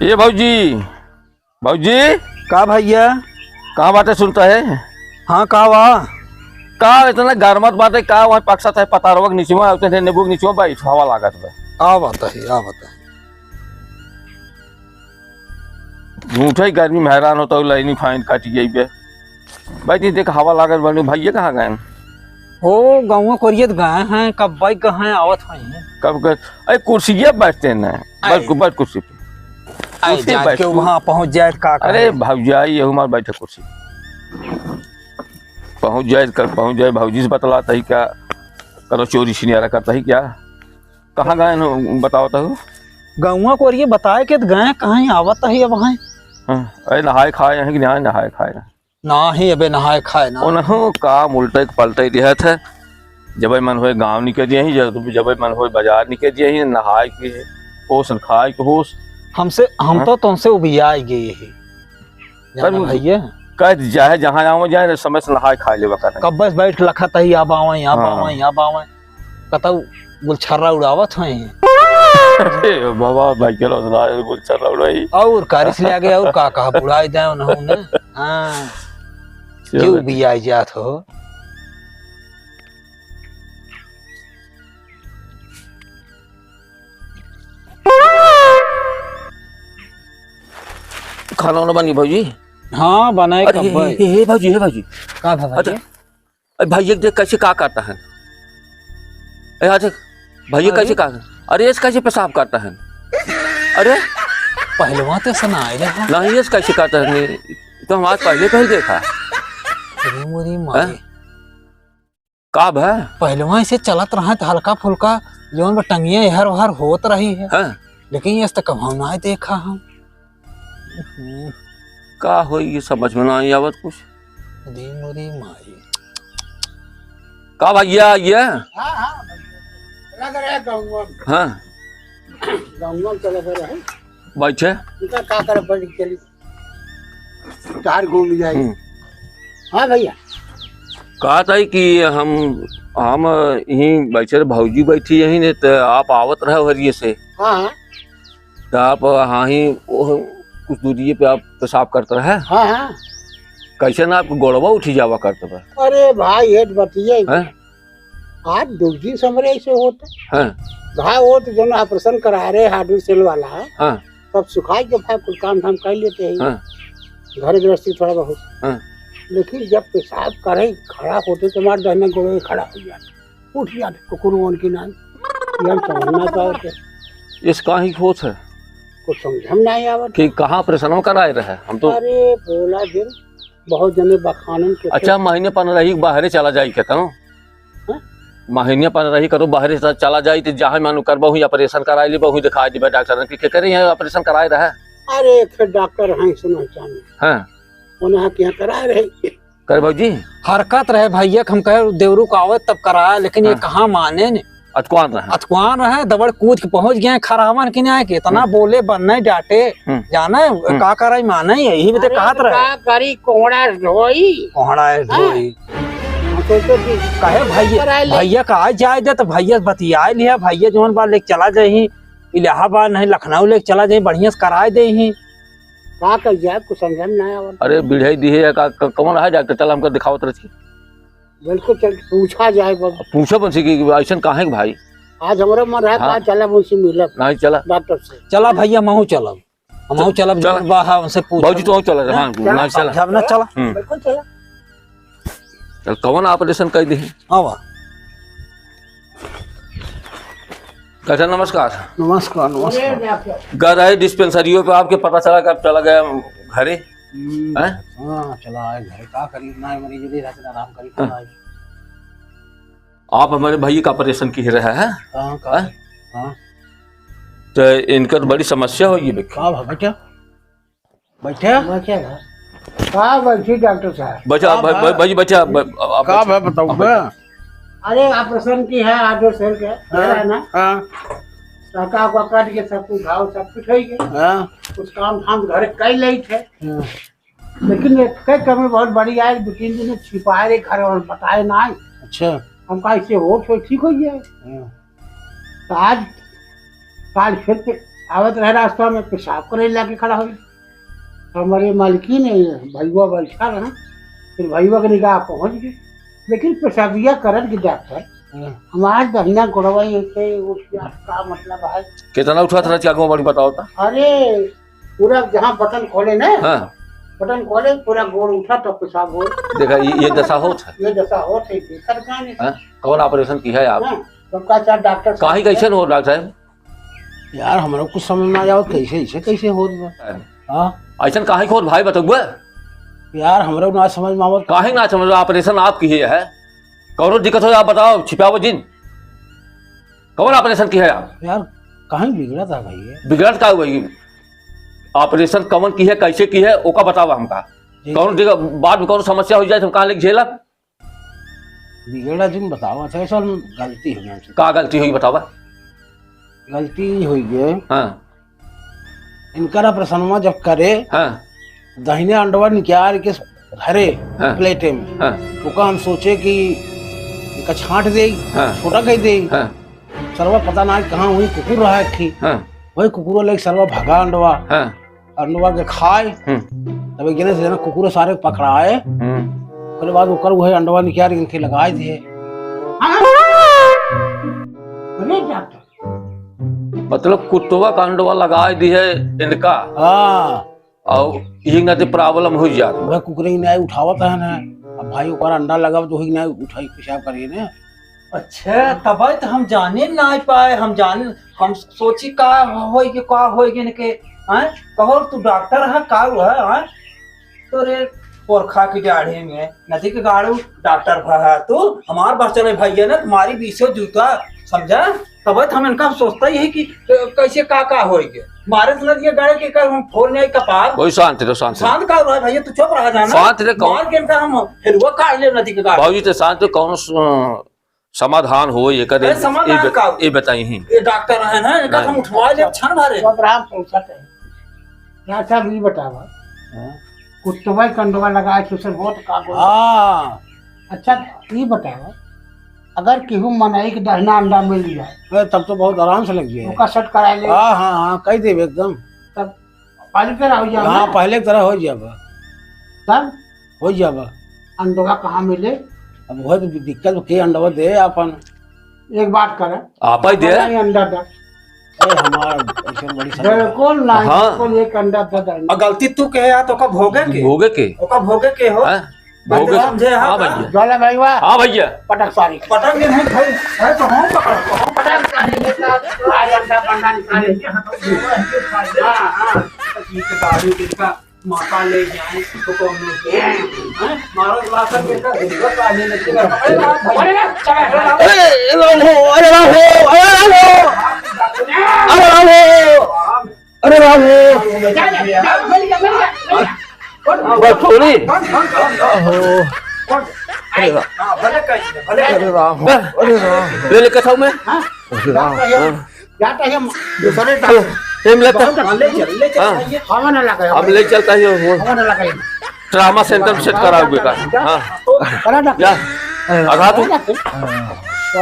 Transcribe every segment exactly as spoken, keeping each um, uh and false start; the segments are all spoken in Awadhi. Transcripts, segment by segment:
ए भौजी, भौजी। का भैया? कहाँ बाटे सुनता है? हाँ, का बा? का इतना गरमत बाटे, का वहाँ पकसत है पतारवा के नीचे में, उतने नींबू के नीचे में बैठ, हवा लागत बा। आवत है, आवत है। झूठे ही गर्मी में हैरान होता हूँ, लाइनी फाइन काट गई बे। भाई, जी देख, हवा लागत बा, भैया कहाँ गए? ओ, गाँव कोरियत गए हैं, कब बाइक गए हैं, आवत हैं। कब गए? अरे, कुर्सिया बैठते हैं ना, बैठ, आए। बैठ कुर्सी पे। आए, कुर्सी पे जाके बैठ तू। वहाँ पहुँच जाए, का अरे, करे? भौजाई, ये हमार बैठे कुर्सी। पहुँच जाए, कर, पहुँच जाए, भौजी से बतलाता ही क्या? करो चोरी छिनियारा करता ही क्या? कहाँ गए हैं, बताओ तो। गौवा कोरिये बताए के त गए, कहाँ ही आवत ही अब हैं। हाँ, अरे नहाए खाए हैं कि नहीं नहाए खाए? ना ही अबे नहाए खाए ना। उन्हों काम उल्टे पलटे दिया था। जब मन होए गाँव निकल दिए ही, जब, जब मन होए बाजार निकल दिए ही, नहाए के होश न खाए के होश। हमसे, हम हाँ? तो तुमसे उबियाए गए ही। जाना पर भैया। कह चाहे जहाँ जाओ जाए, समय से नहाए खाए लेवा करें। कब बस बैठ लखत ही, अब आवे, अब हाँ। आवे, अब आवे। कतौ गुलछर्रा उड़ावत हैं। अरे बाबा, भाई के रोज ना गुलछर्रा उड़ाई। और कारिस ले आगे, और का कहा, बुढ़ाई दे उन्होंने। हाँ। चलो। क्यों भी आई जात हो? खाना वाना बनी भौजी? हाँ, बनाए अरे, कब हे, भाई? हे, हे भौजी, हे भौजी। का था भाई? अच्छा, अरे भाई, ये देख कैसे का करता है। ए, आ देख, भैया अरे। कैसे का, अरे, ये कैसे पेशाब करता है? अरे। पहलवा तो ऐसा ना आए रहा। नहीं, ये कैसे करता है? नहीं, तो हम आज पहले, पहले देखा। अरे मोरी माई। हैं? का भा? पहलवा ऐसे चलत रहा तो हल्का फुल्का, जौन बा टंगिया एहर ओहर होत रही है। हाँ। लेकिन ये तो कभौ ना देखा हम। का होई, ये समझ में ना आवत कुछ। अरे मोरी माई। का भैया, ये? हाँ, हाँ, भैया। लग रहा है गौवा में। हाँ। गौवा में तो लग रहा है। बैठे। इनका का करे, बैठ के चली। चार घूम जाए। हम्म। हाँ भैया। कहत है कि हम, हम यहीं बैठे रहे, भौजी बैठी यहीं ने, तो आप आवत रहे हरिये से। हाँ, हाँ। तो आप हाँ ही वो कुछ दूरिये पे आप पेशाब करत रहे। हाँ, हाँ। कैसे ना आपको गोड़वा उठी जावा करत बा। अरे भाई, हेड बतिये। हैं? आज दो दिन से हमरे ऐसे होता। हाँ। घाव होत, जौन ऑपरेशन करा रहे हार्ड सेल वाला, हाँ। तब सुखाई के भाई कुल काम धाम कर लेते हैं। हाँ। घर गृहस्थी थोड़ा बहुत। हाँ। लेकिन जब पेशाब करे, खड़ा होते तो हमारे दहिना गोड़े खड़ा हो जाते, उठ जाते, कुकुर वन की नाम। ये हम समझ ना पाते। इस काहे होत है? कुछ समझ में नहीं आवत। कि कहाँ ऑपरेशन कराए रहे? हम तो अरे, बोला दिन बहुत जने बखानन के अच्छा, थे। महीने पन्द्रह ही बाहरे चला जाई के तनो? हाँ? महीने पन्द्रह ही करो बाहरे से चला जाई, तो जहाँ मानू करबा हुई ऑपरेशन कराए लेबा हुई, दिखाई देबा डॉक्टर के, के करे यहाँ ऑपरेशन कराए रहा। अरे, एक ठे डॉक्टर हैं, सुनो चांदी। हाँ। उन्हें के यहाँ कराए रहे। करे भौजी? हरकत रहे भैया, हम कहे देवरू का आवे तब कराए, लेकिन ये हाँ। कहाँ माने ने? अतकुआन रहे। अतकुआन रहे, दबड़ कूद के पहुंच गए खरावन किनारे के, इतना हम्म। बोले, बन्ने डांटे, हम्म। जाने, हम्म। का कराई माने, यही बते अरे, कहत तो रहे। का करी, कोहड़ा ढोई। कोहड़ा हाँ। ढोई। हम सोचे कि कहे भैया, कराए ले। भैया का आ जाए दे, तो भैया बतियाए लिया, भैया जौन बा लेके चला जाई, इलाहाबाद नहीं, लखनऊ लेके चला जाई, बढ़िया से कराए दे ही। का कही जाए, कुछ समझ में ना आवत। अरे, बिढ़ई दिहे या का, क-, कौन रहा डॉक्टर? चल, हमका दिखावत रही। बिल्कुल, चल, पूछा जाए बस। पूछो बंसी कि ऐसन काहे के भाई? आज हमरा मन रहा हाँ। का चलब उनसे मिलब। नहीं चला। डॉक्टर से। चला भैया, महू चलब। हमहू चलब, चला। जब बा, हाँ, उनसे पूछ। भौजी, तू चला, हाँ, हाँ, चला। नहीं चला। जब ना चला। हम्म। बिल्कुल चला। चल, कौन ऑपरेशन कर दी? हाँ, वाह। अच्छा, नमस्कार। नमस्कार, नमस्कार। गए रहे डिस्पेंसरियों पे, आपके पता चला कि आप चला गया घरे? हम्म, हैं? हाँ, चला आए घरे, का करी, ना मरीज भी रहते, ना आराम करी, हाँ। चला आए। आप हमारे भाई का ऑपरेशन किहे रहे हैं? हाँ, का? हैं? हाँ। तो इनका तो बड़ी समस्या होगी, देखो। का भा, बैठा? बैठा? बैठा ना। का बैठी डॉक्टर साहब? बचा, का भाई, भा? भाई, भाई, बचा, ब-, अब, अब का बचा। भा, बताओ अब बा? बचा। अरे, ऑपरेशन की है, हार्ड सेल के, हाँ, है ना? हाँ। टाका वाका काट के सब कुछ घाव, सब कुछ हो गया। हाँ। कुछ काम धाम घर कई लेट है। हाँ। लेकिन एक कई कमी बहुत बड़ी आए, दो तीन दिन छिपाए रहे घर और बताए ना। अच्छा। हम कहा, इससे हो, तो ठीक हो जाए। हाँ। तो आज, काल फिर से आवत रहे रास्ता में, पेशाब करे लागे खड़ा होइ। हमरे मालकिन है, भइया बैठा रहा, फिर भइया के निगाह पहुँच गए। लेकिन पेशाबिया करन के डॉक्टर, हाँ। हमार दहिना गोड़वा ऐसे उठ गया, का मतलब है? कितना उठा था, क्या को बड़ी बताओ था? अरे, पूरा जहाँ बटन खोले ना, हाँ। बटन खोले, पूरा गोड़ उठा तो पेशाब हो। देखा, ये, ये दशा होत है। ये दशा होत है, देखा कहाँ नहीं? हाँ? कौन ऑपरेशन किहा है आप? हाँ, सबका चार डॉक्टर साहब काहे, कैसन हो डॉक्टर साहब? यार, हमरो कुछ समझ में ना आवत, कैसे, ऐसे कैसे होत बा? हाँ। हाँ? ऐसन काहे होत भाई, बतउबे? यार, हमरो ना समझ में आवत। काहे ना समझ में? ऑपरेशन आप किहे है, कौनो दिक्कत हो आप बताओ, छिपावो जिन। कौन ऑपरेशन किहे आप? यार, कहाँ बिगड़त है भाई ये? बिगड़त का हुआ ये? ऑपरेशन कौन किहे, कैसे किहे, ओका बतावा हमका। जी। कौनो दिक्कत, बाद में कौनो समस्या हो जाए तो हम कहाँ लेके झेलब? बिगड़ा जिन बतावा, अच्छा, ऐसा गलती हो गया। का गलती हुई बतावा? गलती हुई ये। हाँ। इनकर ऑपरेशनवा जब करे, हाँ। दहिने अंडवा निकाल के धरे हाँ। प्लेटे में। हाँ। ओका हम सोचे कि इनका छांट दे, हाँ। छोटा कर दे। हाँ। सरवा पता ना कहाँ हुई, कुकुर रहा एक ठी। हाँ। वही कुकुर लेके सरवा भगा अंडवा। हाँ। अंडवा के खाए। हम्म। तब एक जने से जना कुकुर सारे पकड़ाए। हम्म। ओकरे बाद ओकर वही अंडवा निकाल के इनके लगाए दिए। अरे डॉक्टर। मतलब कुत्तवा का अंडवा लगाए दिए इनका। हाँ। और यही ना तो प्रॉब्लम हो जात। वह कुकुर ही नहीं उठावत है ना। अब भाई ओकर अंडा लगाव तो ही नहीं उठाई, पेशाब करिए ना। अच्छा, तबै तो हम जाने ना पाए, हम जाने, हम सोची का होई के, का होई के इनके, हैं? कहो तू डॉक्टर है, का हुआ है, हैं? तोरे पोरखा के दाढ़ी में, नदी के गाड़ू डॉक्टर भा है तू, हमार बस चले भैया ना, तुम्हारी बीसो जूता, समझा? तबै तो हम इनका सोचता ही है कि कैसे का, का होई के। मारे से नदी के गाड़े के कर हम फोड़ नहीं कपार। कोई शांत रहो, शांत रहो। शांत का हुआ है भैया, तू चुप रहा जाना। शांत रहे, कौन? मार के इनका हम हेलुआ काट ले नदी के गाड़े। बाबूजी तो शांत रहो, कौन स-, समाधान हो, ये करे, अरे, समाधान ये बत-, का? ये बताई ही। ये डॉक्टर है ना, इनका नहीं। हम उठवा ले, छन भरे। अब राम पूछत है। क्या साहब, ये बतावा। हाँ। कुत्तवा के अंडवा लगाए, सुसर बहुत का बोल। हाँ। अच्छा, ये बतावा, अगर केहू मनई के दहिना अंडा मिल जाए, अरे, तब तो बहुत आराम से लग जाए। ओका सेट कराए ले। हाँ, हाँ, हाँ, कह देबे एकदम। तब पहले की तरह हो जाए हाँ, ना? पहले की तरह हो जाबा। तब? हो जाबा। अंडवा कहाँ मिले? अब वह तो दिक्कत, के अंडवा दे अपन। एक बात करे। आप ही दे। हमारा ही अंडा दा। अरे हमार ऐसे बड़ी समस्या। बिल्कुल ना, हाँ। बिल्कुल एक अंडा दा दे। और गलती तू कहे यार, तो ओका भोगे के? भोगे के? ओका भोगे के हो? हाँ? भोगे के? समझे हाँ हाँ का? भैया। जोले भाई वाह। हाँ भैया। पटक सारी। पटक के नहीं भाई, भाई तो हम पकड़, हम पटक सारी। आज अंडा बंडा निकाले। हाँ, हाँ। ये तो दारू के का माता ले जाए तो कौन लोग हैं? मारो लाकर के का गुंडा का आने लगे। अरे राम भाई। अरे राम, चला, चला। अरे राम हो, अरे राम हो, अरे राम हो, अरे राम हो, अरे राम हो। जा, जा, जा, जा, जा, जा। बस थोड़ी। बंद, बंद, बंद, बंद। ओहो। बंद। अरे राम। हाँ, भले कहिए, भले। अरे राम हो, अरे राम हो। ले ले कथाऊ में। हाँ? अरे राम हो। जाता है हम दूसरे डॉक्टर। ए, मिला था। बहुत हम ले चल, ले चल, हाँ। भैया। हवा ना लगे, अब ले चलता है वो। हवा ना लगे। ट्रामा सेंटर में सेट कराओगे का? जा। हाँ। करा डॉक्टर। जा। अघा तू। करा डॉक्टर।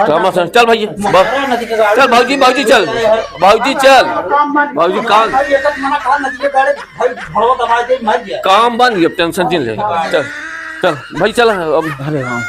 ट्रामा सेंटर, चल भैया, बस। करा नदी के गाड़ी। चल भौजी, भौजी चल। भौजी चल। काम बंद। भौजी काम। भाई, एक मना कहा नदी के गाड़ी, भाई, भड़वा दबा दे, मर गया। काम बंद, ये टेंशन जिन ले। चल, चल, भाई चल अब। अरे राम।